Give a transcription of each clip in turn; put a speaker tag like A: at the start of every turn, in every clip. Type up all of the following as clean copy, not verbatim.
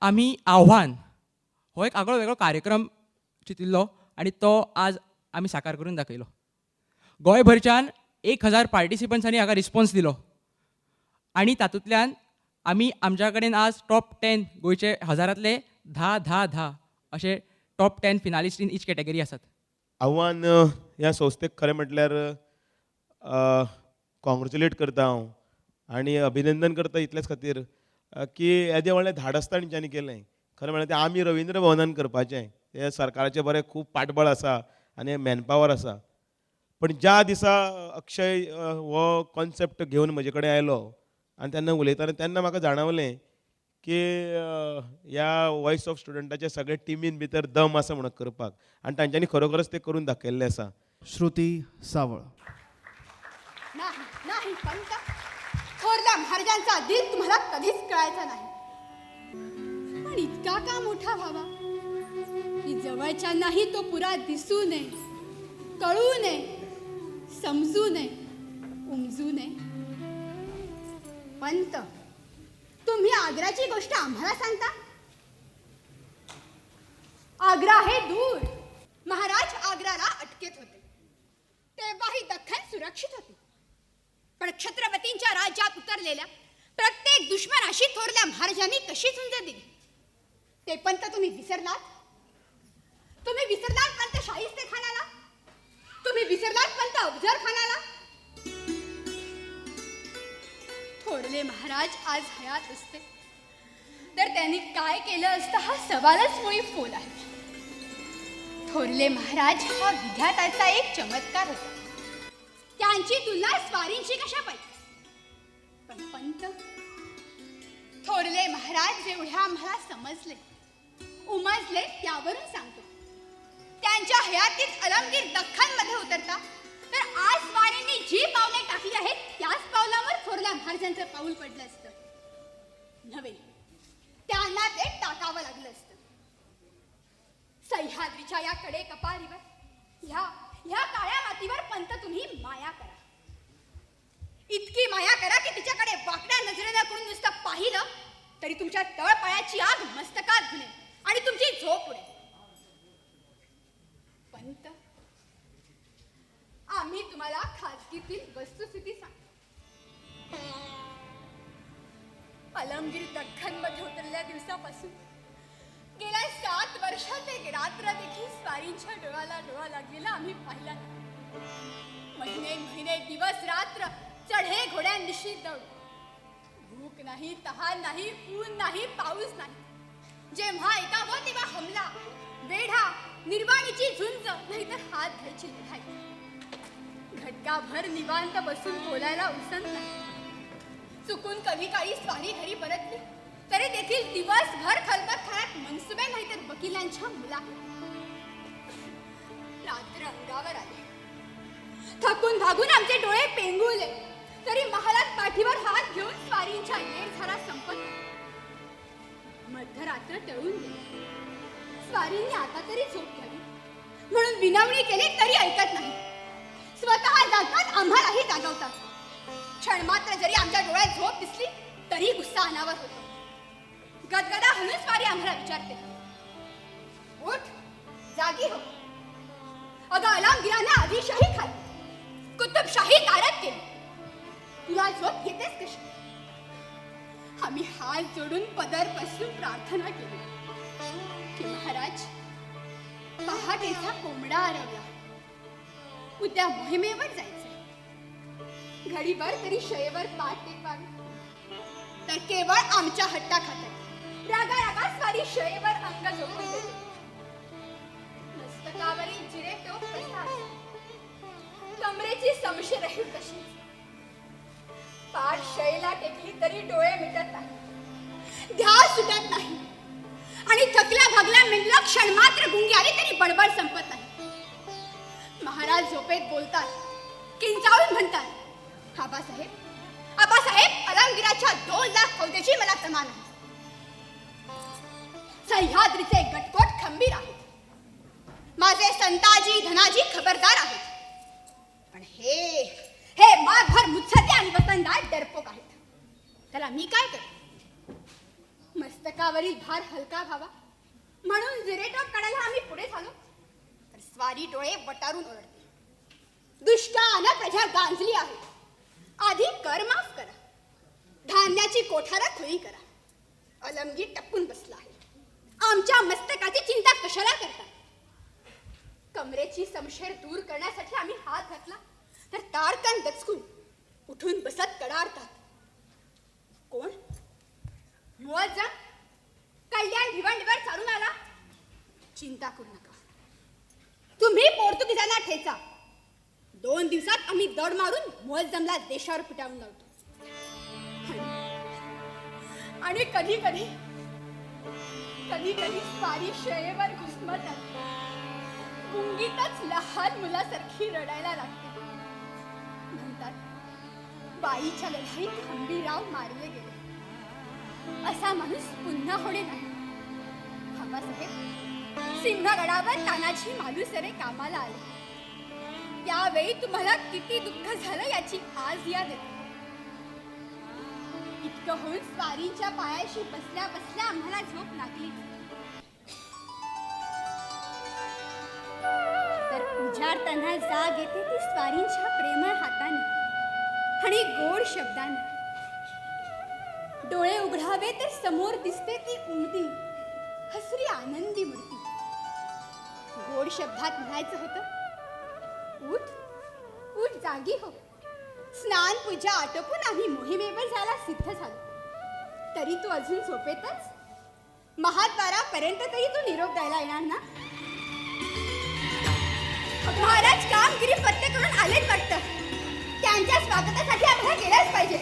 A: आमी आव्हान हो एक आगळो वेगळो कार्यक्रम चिंतिल्लो आनी तो आज आमी साकार करून दाखयलो. गोंयभरच्यान 1000 पार्टिसिपंट्सांनी हाका रिस्पोन्स दिलो आनी तातूंतल्यान आमी आमच्या कडेन आज टॉप 10 गोंयचे हजारांतले 10 10 10 अशे top 10 finalist in each category आसात.
B: आव्हान ह्या संस्थेक खरें म्हटल्यार कॉंग्रेच्युलेट करता हांव आनी अभिनंदन करता इतलेच खातीर की येदें व्हडलें धाडस तांच्यांनी केलें. खरें म्हळ्यार तें आमी रविंद्र भवनान करपाचें, तें सरकाराचें बरें खूब पाठबळ आसा आनी मॅनपावर आसा. पण ज्या दिसा अक्षय हो कॉन्सेप्ट घेवन म्हजे कडेन आयलो आनी तेन्ना उलयताना तेन्ना म्हाका जाणवलें की ह्या वॉयस ऑफ स्टुडंटाच्या सगळ्या टिमीन भितर दम आसा म्हणून करपाक आनी तांच्यांनी खरोखरच तें करून दाखयल्लें आसा.
C: श्रुती सावळ.
D: नाही नाही पंत, थोरल्या महाराजांचा दिल तुम्हाला कधीच कळायचा नाही. पण इतका का मोठा व्हावा की जवळच्यांनाही तो पुरा दिसू नये, कळू नये, समजू नये, उमजू नये. पंत, तुम्ही आग्राची गोष्ट आम्हाला सांगता? आग्रा हे दूर. महाराज आग्राला अटकेत होते तेव्हाही दख्खन सुरक्षित होती. पण छत्रपतींच्या राज्यात उतरलेल्या प्रत्येक दुश्मनाशी थोरल्या महाराजांनी कशी झुंज दिली ते पंत तुम्ही विसरलात? तुम्ही विसरलात पंत शाहिस्ते खानाला? तुम्ही विसरलात पंत अफजल खानाला? थोरले महाराज आज हयात असते तर त्यांनी काय केलं असतं हा सवालच मुळी फोल आहे. थोरले महाराज हा विधात्याचा एक चमत्कार होता. त्यांची तुलना स्वारींशी कशा पाहिजे? पण पंत, थोरले महाराज जेवढ्या आम्हाला समजले उमजले त्यावरून सांगतो, त्यांच्या हयातीत अलमगीर दख्खनमध्ये उतरता तर आज स्वारींनी जी पावले टाकली आहेत त्याच पावलावर थोरल्या महाराजांचं पाऊल पडलं असतं. नव्हे, त्यांना ते टाकावं लागलं असतं. सह्याद्रीच्या या कडे कपारीवर, ह्या ह्या काळ्या मातीवर पंत तुम्ही माया करा. इतकी माया करा की तिच्याकडे वाकड्या नजरेनं करून नुसतं पाहिलं तरी तुमच्या तळपायाची आग मस्तकात घुमेल आणि तुमची झोप उडेल. पंत, आम्ही तुम्हाला खाजगीतील वस्तुस्थिती सांगतो. अलमगीर दख्खनमध्ये उतरल्या दिवसापासून गेल्या 7 वर्षात एक रात्र देखील स्वारींच्या डोळ्याला डोळा लागलेला आम्ही पाहिला नाही. महिने महिने दिवस रात्र चढे घोड्यांनिशी दौड. भूक नाही, तहान नाही, ऊन नाही, पाऊस नाही. जेव्हा ऐकावं तेव्हा हमला, वेढा, निर्वाणीची झुंज, नाहीतर हात घ्यायची लढाई. घटकाभर निवांत बसून बोलायला उसंत नाही. चुकून कधी काळी स्वारी घरी परतली तरी देखील दिवसभर खलबतखान्यात मनसुबे नाहीतर वकिलांच्या मुला. रात्र अंगावर आली, थकून भागून आमचे डोळे पेंगुळले तरी महालात पाठीवर हात घेऊन स्वारींच्या येरझारा संपत. मध्यरात्र टळून गेली. स्वारींनी आता तरी झोप घ्यावी म्हणून विनवणी केली तरी ऐकत नाही. स्वतः जागतात, आम्हालाही जागवतात. क्षण मात्र जरी आमच्या डोळ्यात झोप दिसली तरी गुस्सा अनावर होतो. गदगदा हलून स्वारी आम्हाला विचारते, उठ, जागी हो. अगं अलमगिरांना आदिलशाही खाली, कुतुबशाही दारात केली, तुला झोप येतेच कशी? आम्ही हात जोडून पदर पसरून प्रार्थना केली की महाराज, पहाटेचा कोंबडा आरवला, उद्या मोहिमेवर जायचं, घडीभर तरी शयेवर पाठ टेकवावी. तर केवळ आमच्या हट्टा खातर रागा रागा स्वारी शयेवर अंग झोपून देते. मस्तकावरील जिरे टोप तसाच, कमरेची समशेरही तशीच. पाठ शयेला टेकली तरी डोळे मिटत नाही, ध्यास सुटत नाही आणि थकल्या भागल्या मेंदूला क्षण मात्र गुंगी आली तरी बडबड संपत नाही. महाराज झोपेत बोलतात, किंचाळून म्हणतात, आबासाहेब आबासाहेब, अलमगिराच्या 2 लाख फौजेची मला कमान आहे. सह्याद्रीचे गटकोट खंबीर आहेत, माझे संताजी धनाजी खबरदार आहेत, पण हे हे माघभर मुत्सद्दे आणि वतनदार डरपोक आहेत. त्याला मी काय करू? मस्त मस्तकावरील भार हलका व्हावा म्हणून जिरेटॉप काढायला आम्ही पुढे झालो तर स्वारी डोळे वटारून ओरडते, दुष्टान प्रजा गांजली आहे, आधी कर माफ करा, धान्याची कोठारा खुली करा. अलमगी टपून बसला आहे, आमच्या मस्तकाची चिंता कशाला करता? कमरेची समशेर दूर करण्यासाठी आम्ही हात घातला तर तारकन दचकून उठून बसत कडाडतात. कोण मुआज्जा कल्याण भिवंडीवर चालून आला. चिंता करू नका, तुम्ही पोर्तुगीजांना ठेचा, 2 दिवसात आम्ही दड मारून मुअज्जमला देशावर पिटावून लावतो. आणि कधी कधी कधी कधी स्वारी शयेवर घुसमटत गुंगीतच लहान मुलासारखी रडायला लागते. म्हणतात बाईच्या लढाईत हंबीराव मारले गेले, असा माणूस पुन्हा होणे नाही. बाबासाहेब सिंहगडावर तानाजी मालुसरे कामाला आले, त्यावेळी तुम्हाला किती दुःख झालं याची आज याद येते. इतकं होऊन स्वारींच्या पायाशी बसल्या बसल्या आम्हाला झोप लागली. तर उजाडताना जाग येते ती स्वारींच्या प्रेमळ हाताने आणि गोड शब्दाने. डोळे उघडावे तर समोर दिसते ती उमदी हसरी आनंदी मूर्ती. गोड शब्दात म्हणायचं होतं, उठ उठ जागी हो, स्नान पूजा आटोपून आम्ही मोहिमेवर जायला सिद्ध झालो, तरी तू अजून झोपेतच? महाद्वारापर्यंत तरी तू निरोप द्यायला येणार ना? महाराज कामगिरी फत्ते करून आलेच वाटतं, त्यांच्या स्वागतासाठी आम्हाला गेलाच पाहिजे.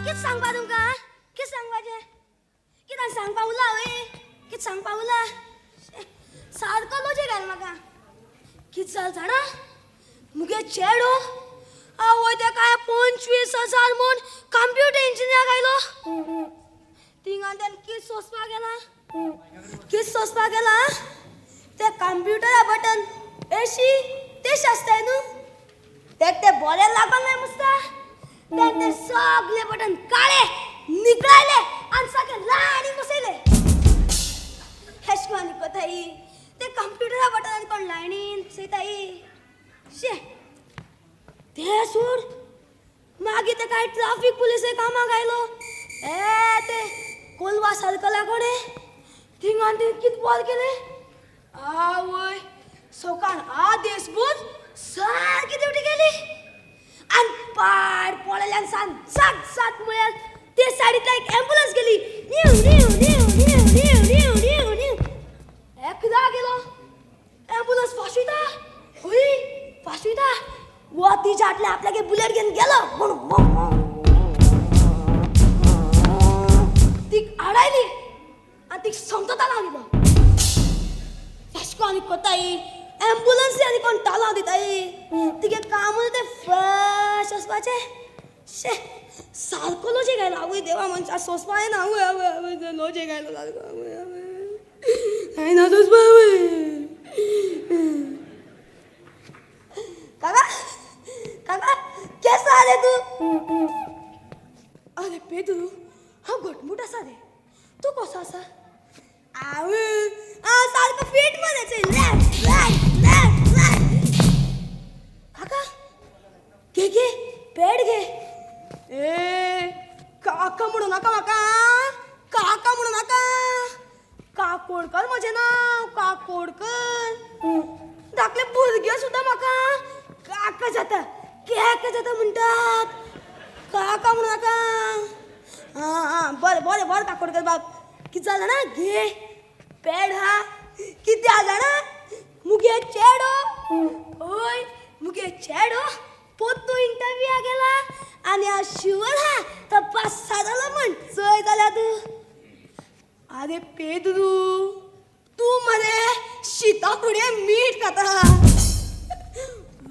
E: कित सांगपा तुमकां, कित सांगपाचें, कितें सांगपा उरला हांवें, कित सांगपा उरला? सारको लोजे घाल म्हाका. कित जाल जाणा, मुगे चेडो आवय ते काय 25,000 म्हूण कंप्युटर इंजिनियर आयलो. थिंगान तेणें कित सोंसपाक गेला, कित सोंसपाक गेला. ते कंप्युटरा बटन एशी तेश आसताय न्हू, तेक ते बोरें लागोन नाय मुसता. तेणें ते सगळे बटन काळे निकळायले आनी सगळे लायनी बसयले. हेश आनी कोताय ते कंप्युटरा बटन आनी कोण लायनीन बसयताय. शे ते सोड, मागीर ते काय ट्राफीक पुलिसे कामाक आयलो. ए ते कोलवा सर्कला कोणे थिंगान तिणें कित बॉल केलें. आवय सकाळ आदेस भर सारकी ड्युटी केली आनी पाड पळयल्यान सान सात सात म्हळ्यार ते सायडींतल्यान एक एम्बुलन्स गेली. New new new new new new new new एकदा गेलो एम्बुलन्स फाशयता, हय फाशयता. वा तिच्या हातल्या आपल्यागे बुलेट घेवन गेलो म्हणून तीक आडायली आनी तीक समतो तालांव दिलो. येशको आनी कोताय एम्बुलन्स आनी कोण तालांव दिताय. तिगे कामूय तें फ्रेश वचपाचें. शे सारको लोजे घायलो. आवय देवा, मनशा सोंसपा येना. आवय आवय आवय लोजे घायलो सारको. आवय आवय जायना सोंसपा. आवय काका काका केसो आसा रे तूं? अरे पेद्रू, हांव घटमूट आसा रे, तूं कसो आसा? आवय हांव सारको फीट मरे, लेफ्ट रायट लेफ्ट रायट. काका घे घे पेड घे. ए काका म्हणू नाका म्हाका, काका म्हणू नाका. काकोडकर म्हजें नांव, काकोडकर. धाकले भुरगे सुद्दां म्हाका काका जाता केक जाता म्हणटात. काका म्हणू नाका. आं आं बरें बरें बरें काकोडकर बाब, कितें जालें जाणा, घे पेड हा. कितें आहा जाणा, मुगे चेडो, हय मुगे चेडो पोत्तू इंटरव्यूआ गेला आनी हांव शुवर आहा तो पास जालो म्हण. चोय जाल्यार तूं. आरे पेद्रू, तूं मरे शिता फुडें मीठ खाता.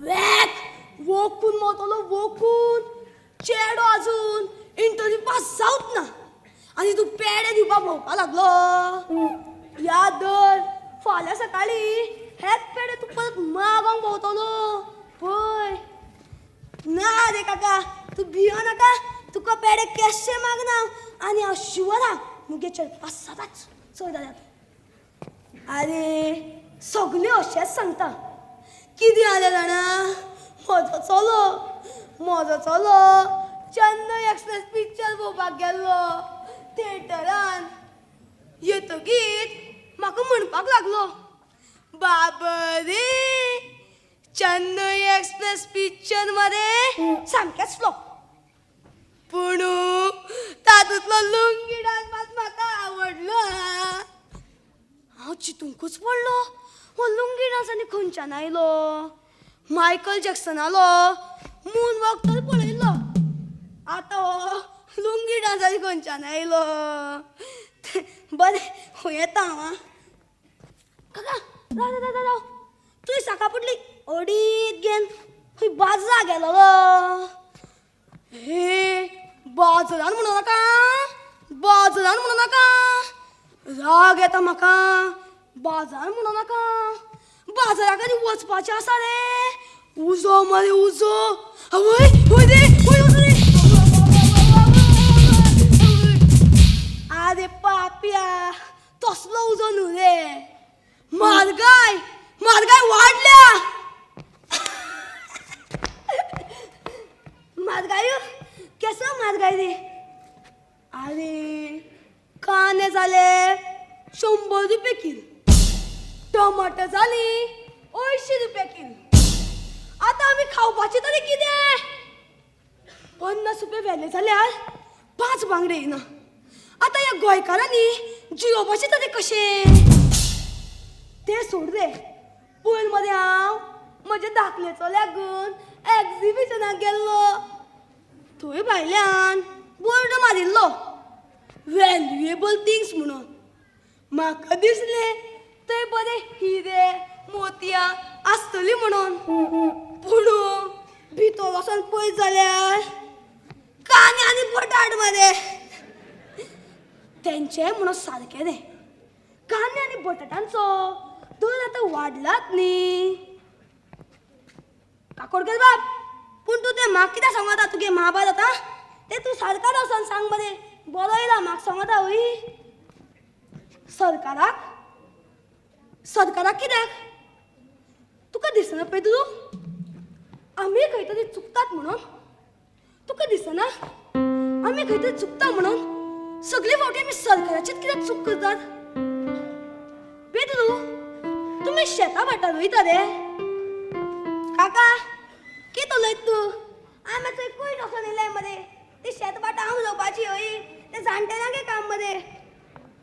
E: वॅक वोकून मरतलो वोकून. चेडो अजून इंटरव्यू पास जावच ना आनी तूं पेडे दिवपाक भोंवपाक लागलो. याद धर, फाल्यां सकाळीं हेच पेडे तूं परत मागोंक भोंवतलो. पळय ना रे काका, तूं भियो नाका, तुका पेडे केशे मागना आनी हांव शुवर आहा मुगे चेडो सदांच चड जाल्यार. आरे सगळें अशेंच सांगता. कितें जालें जाणा, म्हजो चलो चेन्नय एक्सप्रेस पिक्चर पळोवपाक गेल्लो थिएटरान. येतगीर म्हाका म्हणपाक लागलो, बाबरे चेन्नय एक्सप्रेस पिक्चर मरे सामकेंच फ्लॉप, पूण तातूंतलो लुंगी डांस मात म्हाका आवडलो. हांव चितूंकच पडलो, हो लुंगी डांस आनी खंयच्यान आयलो? मायकल जॅक्सनालो मून वॉक तर पळयल्लो, आतां हो लुंगी डांस आनी खंयच्यान आयलो? बरें खंय येता हांव. आं काका राव राव राव राव, तुवें साका पडली अडीत घेवन खंय बाजाराक गेलो? हे बाजारान म्हणू नाका, बाजारान म्हणू नाका, राग येता म्हाका. बाजार म्हणू नाका, बाजाराक आनी वचपाचें आसा रे. उजो मरे उजो, आवय वय रे वय उजो रे. आरे पाप्या, तसलो उजो न्हू रे, म्हारगाय म्हारगाय वाडल्या. म्हारगाय केसो म्हारगाय रे? आरे कांदे जाले 100 रुपये कील, टमाटर जाली 80 रुपया कील. आतां आमी खावपाचें तरी कितें? 50 रुपया व्हेले जाल्यार 5 बांगडे येना. आतां ह्या गोंयकारांनी जियोवपाचें तरी कशें? तें सोड रे, पयर मरे हांव म्हज्या धाकले चल्याक घेवन एग्जिबिशनाक गेल्लो. थंय भायल्यान बोर्ड मारिल्लो व्हॅल्युएबल थिंग्स म्हणून. म्हाका दिसलें थंय बरे हिरे मोतयां आसतली म्हणून, पूण भितर वचोन पळयत जाल्यार कांदे आनी बटाट मरे. तेंचें म्हणून सारकें रे, कांदे आनी बटाटांचो दर आतां वाडलात न्ही. काकोडकर बाब, पूण तूं तें म्हाका कित्याक सांगता तुगे महाभारत? आं तें तूं सरकार वचोन सांग मरे, बरो येयला म्हाका सांगता हय. सरकाराक सरकाराक कित्याक? तुका दिसना पेद्रू आमी खंय तरी चुकतात म्हणून? तुका दिसना आमी खंय तरी चुकता म्हणून? सगळे फावटी आमी सरकाराचेच कित्याक चूक करतात? पेद्रू तुमी शेतां भाटां रोयता रे. काका कितें उलयता तूं? आमी थंय कोयर वचोन येयलाय मरे, ती शेत भाटां हांव रोवपाची हय, ते जाणटेल्यांगे काम मरे.